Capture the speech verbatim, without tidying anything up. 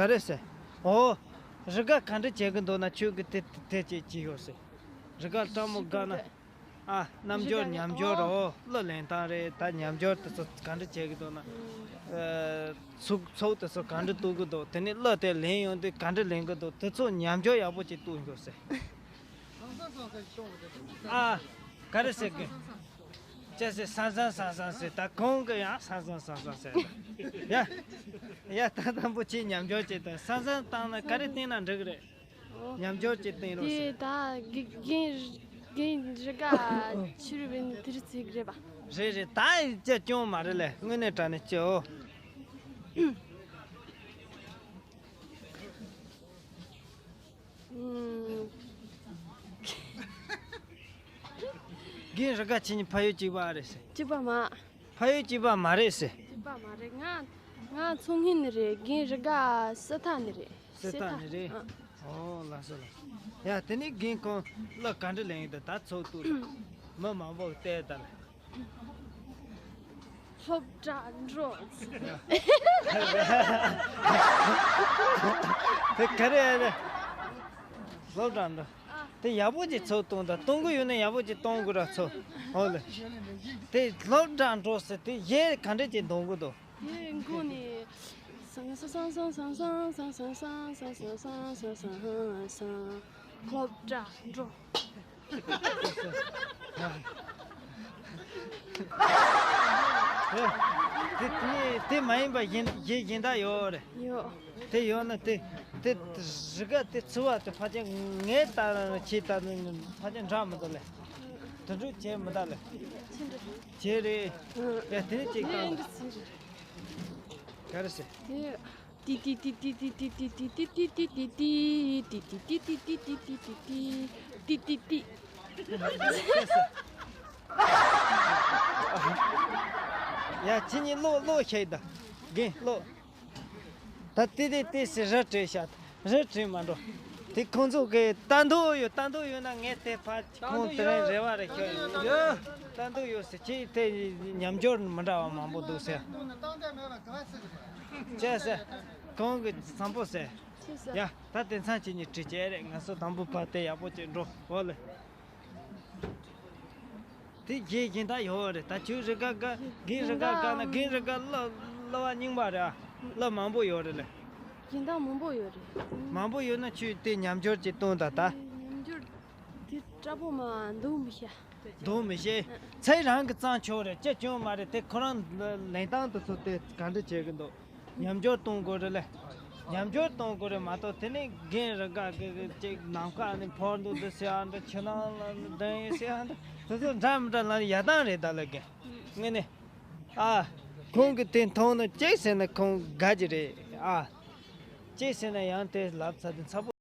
ག་རེ་ཟེར། ཨོ། རི་དགའ་ག་འདྲ་བྱེད་གི་འདུག་ན་ཁྱོད་ཀྱི་དེ་དེ་ཅིག་ཅིག་ཡོད་ཟེར། རི་དགའ་སྤྲང་མོ་དགའ་ན། ཨ། རྣམ་འགྱུར་ཉམས་འགྱུར་རོ། གླུ་ལེན་སྟངས་རེད། ད་ཉམས་འགྱུར་དེ་ཚོ་ག་འདྲ་བྱེད་གི་འདུག་ན། ཨ། ཚུགས་ཚོགས་དེ་ཚོ་ག་འདྲ་གཏུག་གི་འདུག་དེ་ནས་གླུ་དེ་ལེན་ཡོང་དུས་ག་འདྲ་ལེན་གི་འདུག་དེ་ཚོ་ཉམས་འགྱུར་ཡག་པོ་ཅིག་གཏུག་འགྱོ་ཟེར། ཨ། ག་རེ་ཟེར་གི། ཅེས་ཟེར། སང་སང་སང་སང་ཟེར། ད་གོང་གི་ཡང་སང་སང་སང་སང་ཟེར། ཡ། ཡ། ད་དང་པོ་ཁྱེད་ཉམས་འགྱུར་ཅིག་དང་སང་སང་བཏང་ན་ག་རེ་བསྟན་ན་འགྲིག་གི་རེད། ཉམས་འགྱུར་ཅིག་བསྟན་རོགས་དེ་ཟེར། ད་རྒན་རྒན་རྒན་རི་དགའ་ཕྱི་རུ་བའི་དེ་རིགས་ཚིག་རེད་པ། རེད་རེད། ད་ཡི་ཅི་སྐྱོན་མ་རེད་ལེ། དངོས་གནས་དྲང་གནས་ཅི་ཨོ། ཨུམ། རྒན་རི་དགའ་ཁྱེད་གཉིས་ཕ་ཡུལ་གཅིག་པ་རེད་ཟེར། གཅིག་པ་མ། ཕ་ཡུལ་གཅིག་པ་མ་རེད་ཟེར། གཅིག་པ་མ་རེད། ང་ང་མཚོ་སྔོན་ནས་རེད། རྒན་རི་དགའ་སི་ཐན་ནས་རེད། སི་ཐན་ནས་རེད། ཨ། ཨོ་ལགས་སོ་ལགས་སོ། ཡ་དེ་ནས་རྒན་ཁོང་གླུ་ག་འདྲ་ལེན་ཡོད་དེ་ད་ཚོགས་གཏུག་དང་། མི་མང་པོ་བལྟས་ད་ལ། སློབ་གྲྭ་འགྲོ། དེ་ག་རེ་རེད། སློབ་གྲྭ་འགྲོ། དེ་ཡག་པོ་ཅིག་ཚོགས་གཏོང་དང་། གཏོང་གི་ཡོད་ན་ཡག་པོ་ཅིག་གཏོང་དགོས་ར་ཚོ། ཨོ་ལེ། དེ་སློབ་གྲྭ་འགྲོ་ཟེར་དེ་གཞས་ག་འདྲ་ཅིག་འདོན་གི་འདུག་དེ་མགོ་ནས་སང་སང་སང་སློབ་གྲྭ་འགྲོ། དེ་དེ་དེ་མ་ཡིན་པ་གཞན་གཞན་གཞན་དག་ཡོད་རེད། ཡོད། དེ་ཡོད་ན་དེ་དེ་རི་དགའ་དེ་ཚུལ་བ་དེ་ཕལ་ཆེར་ངས་ལྟ་ན་ཁྱེད་ལྟ་ན་ཕལ་ཆེར་འདྲ་མི་འདུག་ལེ། དེ་འདྲ་བྱས་མི་འདུག་ལེ། ཁྱེད་འདྲ། བྱས་རེད། ཡ་དེ་ནས་ཅིག་བཏང་། ག་རེ་ཟེར། ཏི་ཏི་ཏི། ཡ་ཁྱེད་གཉིས་ཀློག་ཀློག་ཤེས་ད། རྒན་ཀློག་ད་ཏི་ཏི་ཏི་ཟེར་ར་བྲིས་ཤག་ར་བྲིས་མ་འགྲོ། དེ་ཁོང་ཚོ་གི་ལྟ་འདོད་ཡོད། ལྟ་འདོད་ཡོད་ན་ངས་དེ་ཕར་ཁོང་དེ་རིང་རེ་བ་རེ་ཞུ་ཡོད། ལྟ་འདོད་ཡོད་ཟེར། ཁྱེད་དེ་ཉམས་འགྱུར་མི་འདྲ་བ་མང་པོ་འདུག་ཟེར། བྱས་ཟེར། ཁོང་གི་བཟང་པོ་ཟེར། ཡ་ད་དེང་སང་ཁྱེད་གཉིས་བྲིས་བྱས་རེད། ང་ཚོ་དང་པོ་ཕར་དེ་ཡག་པོ་ཅིག་འགྲོ་འོ་ལེ། དེ་རྗེས་གཞན་དག་ཡོད་རེད། ད་ཁྱོད་རི་དགའ་དགའ་རྒན་རི་དགའ་དགའ་ན་རྒན་རི་དགའ་གླུ་གླུ་བ་རྙིང་པ་རེད་ཨ། གླུ་མང་པོ་ཡོད་རེད་ལེ། གཞན་དག་མང་པོ་ཡོད་རེད། མང་པོ་ཡོད་ན་ཁྱོད་དེ་ཉམས་འགྱུར་ཅིག་གཏོང་དང་ད། ཉམས་འགྱུར་དེ་སྐྲག་པོ་མ་འདུག་མི་ཤེས། འདུག་མི་ཤེས། ཚེ་རང་གི་གཙང་ཆོག་རེད། ཅི་སྐྱོན་མ་རེད། དེ་ཁོ་རང་ལེན་སྟངས་དེ་ཚོ་དེ་ག་འདྲ་བྱེད་གི་འདུག་ཉམས་འགྱུར་གཏོང་དགོས་རེད་ལེ། ཉམས་འགྱུར་གཏོང་དགོས་རེད་མ་གཏོགས་དེ་ནས་རྒན་རི་དགའ་གི་གི་ཅིག་ནམ་མཁའ་ནས་འཕུར་འདུག་འདི་ཟེར་ཨ་འདྲ། ཆུ་ནང་ལ་འདྲེན་ཡིན་ཟེར་ཨ་འདྲ། དེ་ཚོ་འདྲ་མི་འདྲ་ལ་ཡག་སྟངས་རེད་ད་ལ་རྒན། དངོས་གནས། ཨ། ཁོང་གི་དེ་མཐོང་ན་གཅིག་ཟེར་ན་ཁོང་དགའ་གི་རེད་ཨ། གཅིག་ཟེར་ན་ཡང་དེ་ལབ་ཚར་དུས་ཚ་པོ།